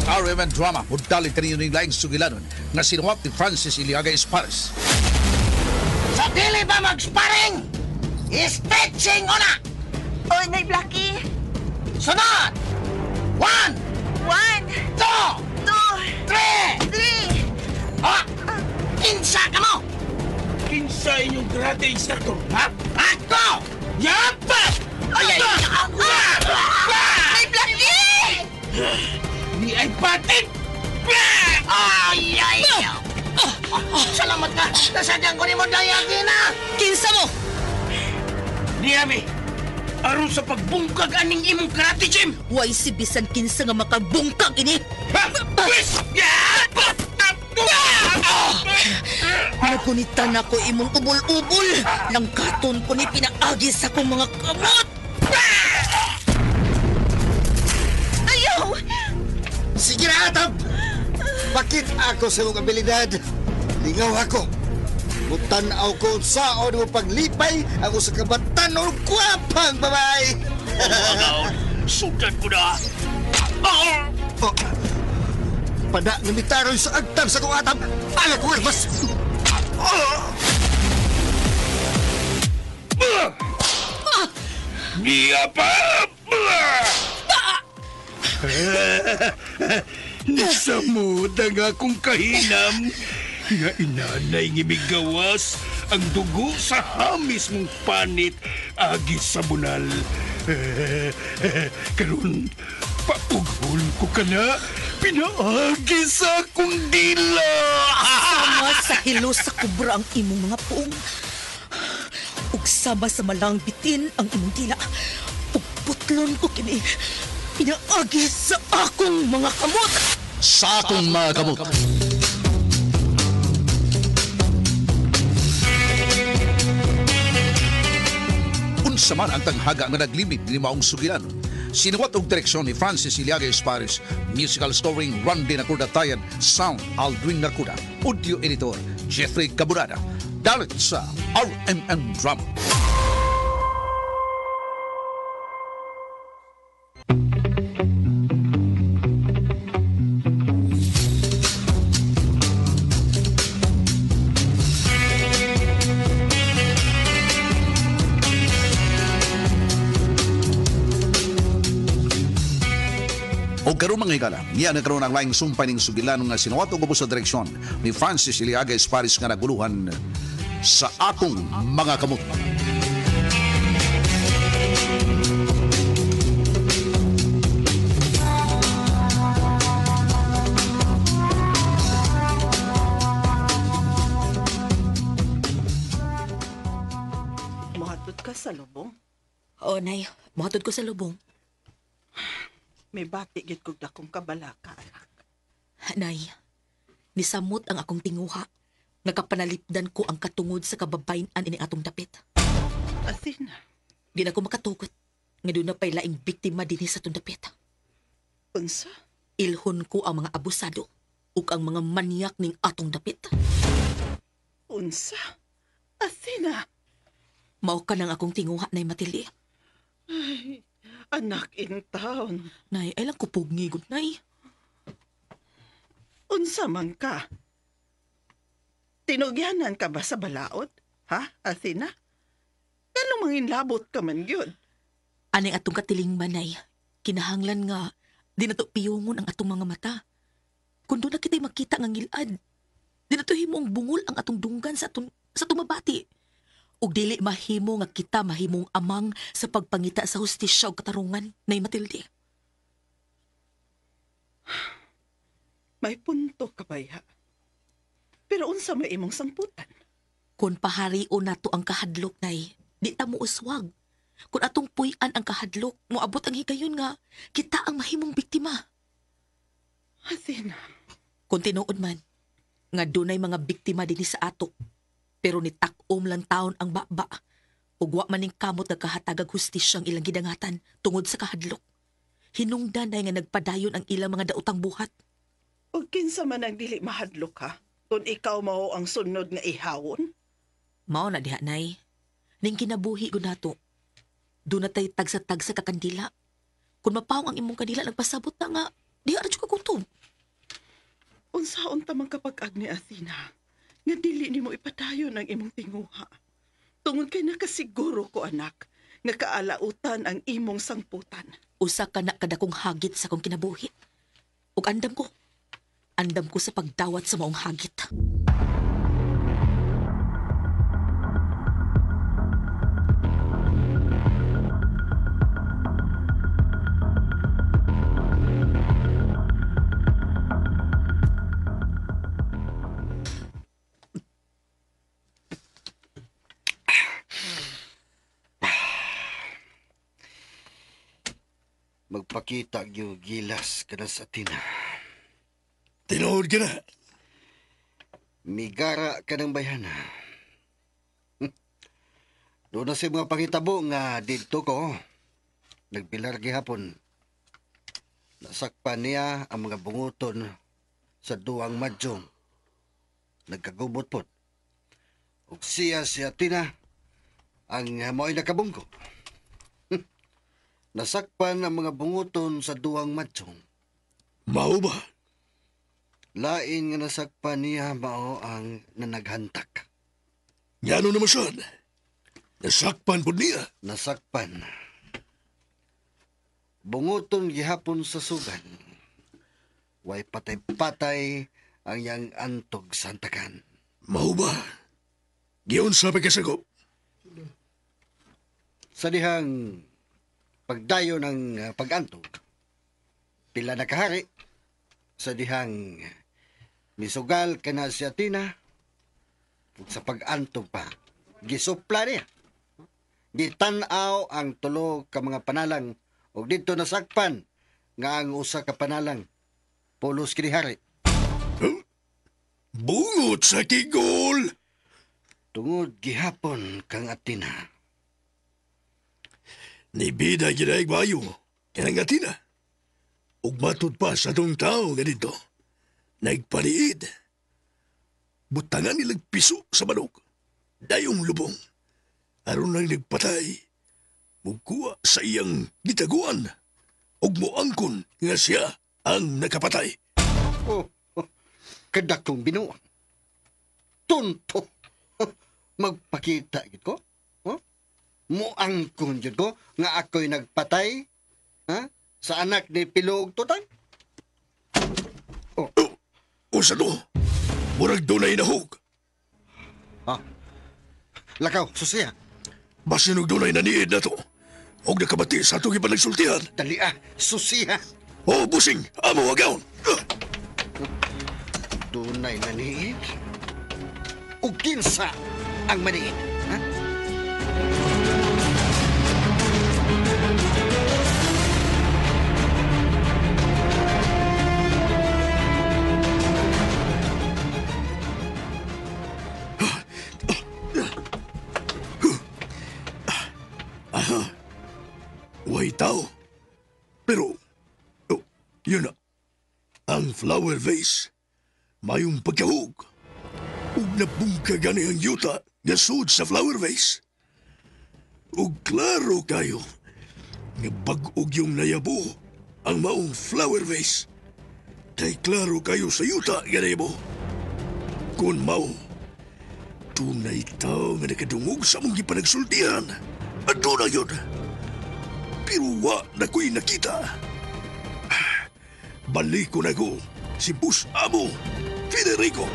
RMN Drama mudalit kaninyo ning laing sugilanon nga sinuwat ni Francis Iliaga Espares. Sa dili ba mag-sparring? Stretching una! Oy, Nay Blackie! Sunod! One, 1, two, 2, three! 3! Ha? Kinsa ka mo? Kinsa inyong karate instructor, ha? Ako! Yapa! Ay, ay, ay! Nay Blackie! Ni ay patit! Ay, ay! Salamat ka! Nasadyan ko ni mo dayagin na! Kinsa mo? Niyami, aron sa pagbungkag aning imong karate gym! Way si bisan kinsa nga makabungkag ini. Ha? Pwes! Yapa! Nagunitan ako imong ubol-ubol. Langkaton ko ni pinaagi sa akong mga kamot. Ayaw! Sige na, Atab! Bakit ako sa imong abilidad? Lingaw ako. Mutanaw ko saon mo paglipay ang usa ka batanon gwapang babae. Agaw, sudan ko na! Oh. Pada nga mitaroy sa agtam sa kong atab. Ala ko mas. Oh. Niya pa! Nasamod ang akong kahinam nga inanay nga migawas ang dugo sa hamis mong panit agi sa bunal. Karon paughol ko ka na pinaagi sa akong dila. Sama sa hilo sa kubra ang imong mga puong. Ug sama sa malang bitin ang imong dila. Ug putlon ko kini. Pinaagi sa akong mga kamot. Sa akong mga kamot. Unsa man ang tanghaga nga naglimit ni maong sugilanon. Sinuwat og direksyon ni Francis Iliaga Espares, musical scoring Randy Nakuda Tayan, sound Aldwin Nakuda, audio editor Jeffrey Caburada. Dalit sa RMN Drama. O karon mga higala, niya na karon ang laing sumpay ning sugilan nga sinuwat og ubos sa direksyon ni Francis Iliaga Espares nga naguluhan sa akong mga kamot. Mohatod ka sa lubong. Oo, Nay. Mohatod ko sa lubong. May bati gid kog dakong kabalaka, anak. Nay, nisamot ang akong tinguha. Nakapanalipdan ko ang katungod sa kababayan ini atong dapit. Athena, Di na ko makatugot. Nga doon na pa'y laing biktima dinhi sa atong dapit. Unsa? Ilhon ko ang mga abusado ug ang mga manyak ning atong dapit. Unsa? Athena! Mao ka nang akong tinguha, Nay Matili. Ay, anak in town. Nay, ay lang kupog ngigod, Nay. Unsa man ka? Tinugyanan ka ba sa balaod? Ha, Athena? Ganong manginlabot ka man gyud? Aning atong katilingman, Nay. Kinahanglan nga, di na to piyungon ang atong mga mata. Kung doon na kita'y makita nga ngilad, di na to himong bungol ang atong dunggan sa atong mabati. Ug dili mahimo nga kita mahimong amang sa pagpangita sa hustisya ug katarungan, Nay Matilde. May punto ka ba ya? Pero unsa may imong sangputan? Kung pahario nato ang kahadlok, Nay, di ta mo uswag. Kung atong puy-an ang kahadlok, moabot ang higayon nga kita ang mahimong biktima. Athena, Kung tinuod man, nga dunay mga biktima dinhi sa ato, pero nitak-om lang taon ang baba, ug wa man ning kamot nga kahatagag hustisyang ilang gidangatan tungod sa kahadlok. Hinungdan ay nga nagpadayon ang ilang mga daotang buhat. ug kinsa man ang dili mahadlok ha? Kung ikaw mao ang sunod nga ihawon? Mao na diha, Nay. Ning kinabuhi ko nato. Doon na tay tagsa-tagsa ka kandila. Kung mapawong ang imong kandila, nagpasabot na nga. Di ara jud kagutom. Unsaon ta man kapag-ag ni Athena nga dili nimo ipadayon ang imong tinguha. Tungod kay nakasiguro ko, anak, nga kaalautan ang imong sangputan. Usa ka na kadakong hagit sa akong kinabuhi. Ug andam ko. Andam ko sa pagdawat sa maong hagit. Magpakita gyud gilas kada sa Athena. Tinuod ka na. Migara ka ng bayhana. Doon na sa mga pangitabo nga didto ko. Nagbilar gihapon. Nasakpan niya ang mga bunguton sa duwang madyong. Nagkagubot po. Ug siya si Athena ang mao'y nakabunggo. Nasakpan ang mga bunguton sa duwang madyong. Mao ba? Lain nga nasakpan niya mao ang nanaghantak. Ngano naman siya? Nasakpan po niya. Nasakpan. Bunguton gihapon sa sugan. Way patay-patay ang iyang antog sa hantakan. Mao ba? Giyon sa pagkasagop. Sa dihang pagdayo ng pag-antog, pila na kahari, sa dihang misugal ka na si Athena, ug sa pag-antog pa, gisupla niya. Gitan-aw ang tulo ka mga panalang ug didto nasakpan nga ang usa ka panalang pulos kini hari. Huh? Bungot sa kigol! Tungod gihapon kang Athena. Nibida ginaig bayo, kanang Athena. Ug matud pa sa atong tao nga dito. Nagpaliid. Butangan nilang piso sa manok. Dayong lubong. Aron nang nagpatay. Mugkuha sa iyang gitaguan. Ug moangkon nga siya ang nakapatay. Oh, oh, kadakong binuang. Tunto. Magpakita gid ko. Oh? Muangkon gid ko nga ako'y nagpatay. Ha? Sa anak ni Pilo ug Tutang? Oh. Oh, usa to. Murag dunay nahug. Ah. Lakaw, susiya. Basin og dunay naniid na to. Og nakabati sa atong ipanagsultihan. Dali ah, susiya. Oh, busing, amo agaon. Dunay naniid? O kinsa ang maniid? Ha? Aha. Way tao. Pero, oh, yun na. Ang flower vase, mayong pagkahug. Ug nabungka gani ang yuta nga sud sa flower vase. Ug klaro kayo, nga bag-og yung nayabo ang maong flower vase. Kay klaro kayo sa yuta nga nayabo. Kung mao, tunay tao nga nakadungog sa mong gipanagsultihan. Aduna yun. Pero wa na ko'y nakita. Balik ko na ko si Bus Amo Federico.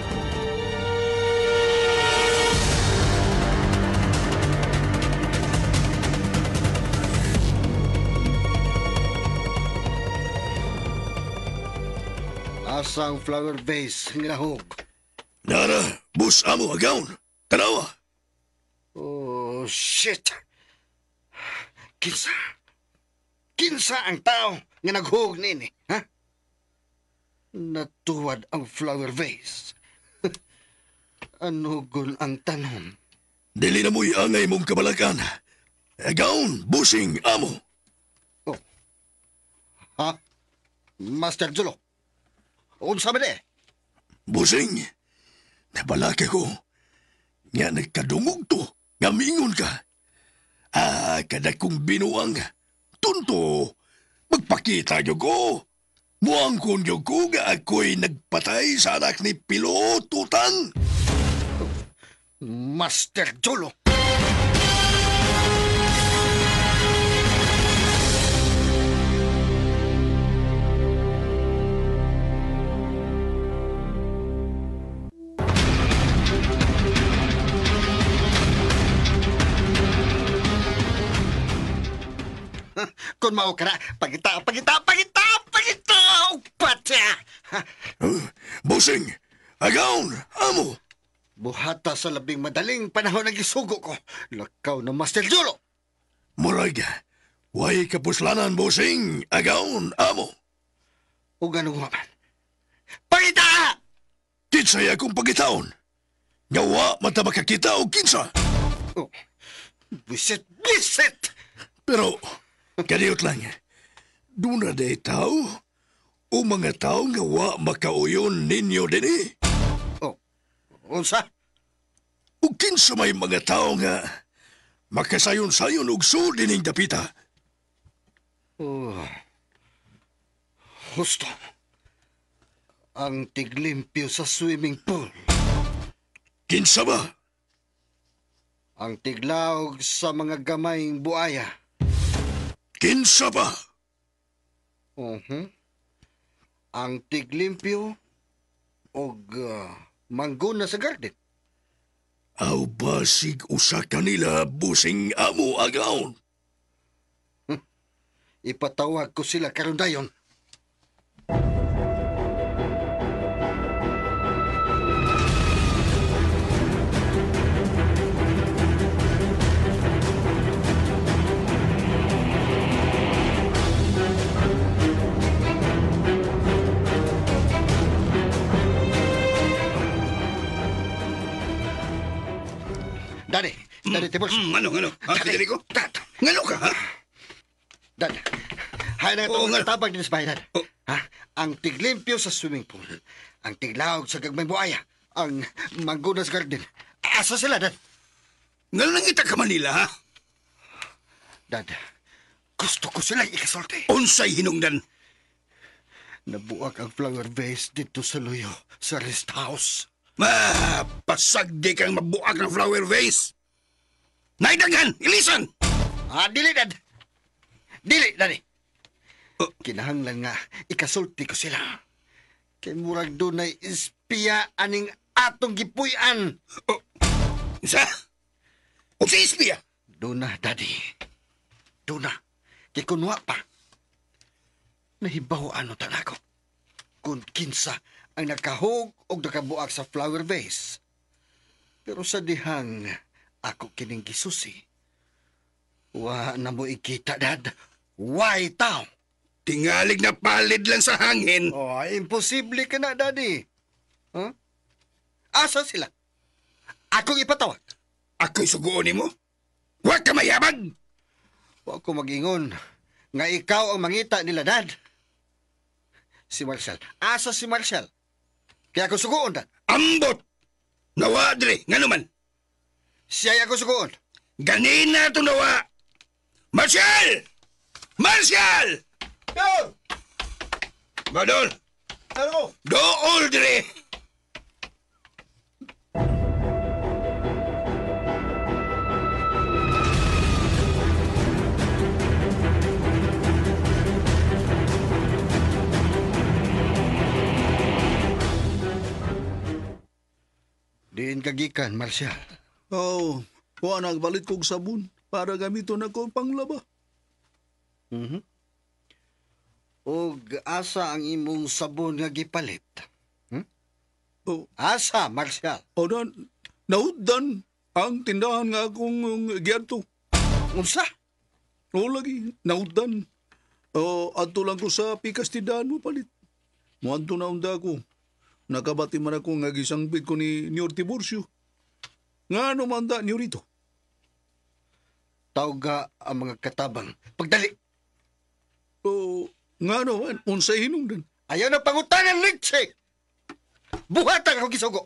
Asang flower vase nga nahug? Nara, Bus Amo agaon. Tanawa. Oh, shit. Kinsa? Kinsa ang tao nga naghug nini, ha? Natuwad ang flower vase. Ano gun ang tanom? Dili na mo'y angay mong kabalakan. Agaon, busing amo. Oh. Ha? Master Julo? Unsa ba di? Busing, nabalaka ko. Nga nagkadungog to, nga mingon ka. Ah, kada kong binuang. Tunto, magpakita nyo ko. Muangkon gyud ko nga ako'y nagpatay sa anak ni Pilo Tutang. Master Jolo! Kung mao ka na, pagita, pagita, pagita, pagita! Patya! Busing! Agaon! Amo! Buhata sa labing madaling panahon ang gisugo ko. Lakaw na Master Jolo! Murag, way kapuslanan, busing! Agaon! Amo! O ganun nga man. Pagita! Kinsay akong pagitaon? Nga wa man ta makakita o kinsa? Oh, bisit, bisit! Pero, kaniyot lang, doon na day tao o mga tao nga wa makauyon ninyo dinhi. Oh, unsa? O kinsa may mga tao nga makasayon-sayon og sul dining dapita. Oh, husto. Ang tiglimpyo sa swimming pool. Kinsa ba? Ang tiglawg sa mga gamayng buaya. Kinsa ba? Uh-huh. Ang tiglimpyo og mangguna sa garden. Aw basig usa kanila busing amo agaon. Ipatawag ko sila karon dayon. Daddy, Daddy Tiburcio. Ano, ano? Ha, Federico? Dad, Ngano ka, ha? Dad, hay na Oo, itong nga. tabang din sa bahay, Dad. Oh. Ha? Ang tiglimpyo sa swimming pool, ang tiglawag sa gagmay buaya, ang manggunas garden. Asa sila, Dad? Ngano nangita ka Manila, ha? Dad, gusto ko silang ikasulti. Unsay hinungdan? Nabuak ang flower vase dito sa luyo, sa rest house. Ma, pasagdi kang mabuak ng flower vase. Naidaghan, ilisan! Ah, dili, Dad. Dili, Daddy. Oh. Kinahanglan nga, ikasulti ko sila. Kay murag dunay espiya aning atong gipuy-an. Oh. Sa? O sa espiya? Duna, Daddy. Duna. Kay kunwa pa. Nahibaw ano tanako. Kung kinsa ang nakahug o nakabuak sa flower vase. Pero sa dihang ako kining gisusi. Wa na mo ikita, Dad. Why tao? Tingalig na palid lang sa hangin. Oh, imposible ka na, Daddy. Huh? Asa sila? Akong ipatawag. Ako'y suguon nimo? Wa ka mayabag! Wa ko mag-ingon nga ikaw ang mangita nila, Dad. Si Marcel. Asa si Marcel? Kaya ako suguon, Dad. Ambot! Nawa, dre. Nga naman. Siya ako suguon. Ganina to nawa. Marcel! Marcel! Yo! Badol! Ano? Dool, dre! Diin kagikan, Marcial. Oh, kuha nagbalit kog sabon para gamiton ako panglaba. Mhm. Og asa ang imong sabon nga gipalit? Oh, Asa, Marcial? oh dan, nauddan ang tindahan nga akong giadto. Unsa? O lagi, nauddan. O, adto lang ko sa pikas tindahan mo palit. Muadto na unda ko. Nakabati man ako nga gisangbit ko ni Nior Tiburcio. Nga ano man da niyo rito? Tawga ang mga katabang. Pagdali! O, nga ano man, unsay hinungdan. Ayaw na pangutanan, Litsi! Buhatan ako gisugo!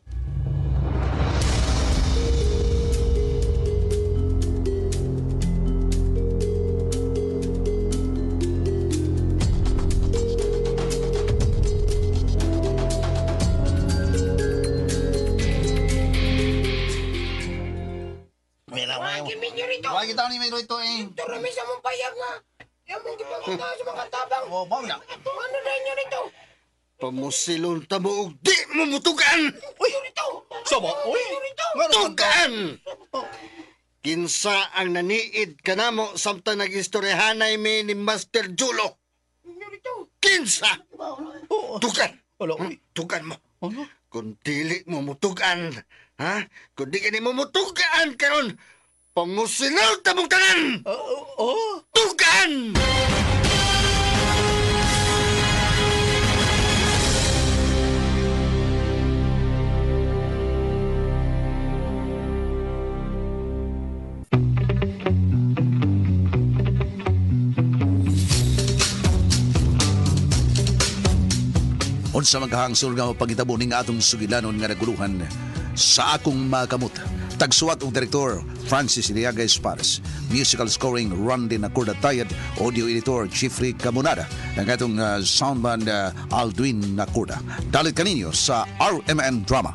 Wa kita ni may ito eh. Turami sa mong payag nga. Yung gipangita sa mga tabang. Oh, mao na. Ano na inyo nito? Pamusilon ta mo og di mo mutugan! Uy. Sama, uy. Tugan! Kinsa ang naniid kanamo samtang nag-istoryahanay mi ni Master Julo? Kinsa! Tugan! Wala, uy. Tugan mo. Ano? Kung dili mo mutugan, ha? Kung di ka ni mo mutugan karon, pamusilaw ta mong tanan! Oh. Tugan! Unsa maghangsol nga mapagitabo ning atong sugilanon nga naguluhan sa akong makamot. Tagsuwat og direktor Francis Iliaga Espares. Musical scoring Randy Nacorda Tayad, audio editor Jeffrey Camonada, ang atong soundman Aldwin Nacorda. Dalit kaninyo sa RMN Drama.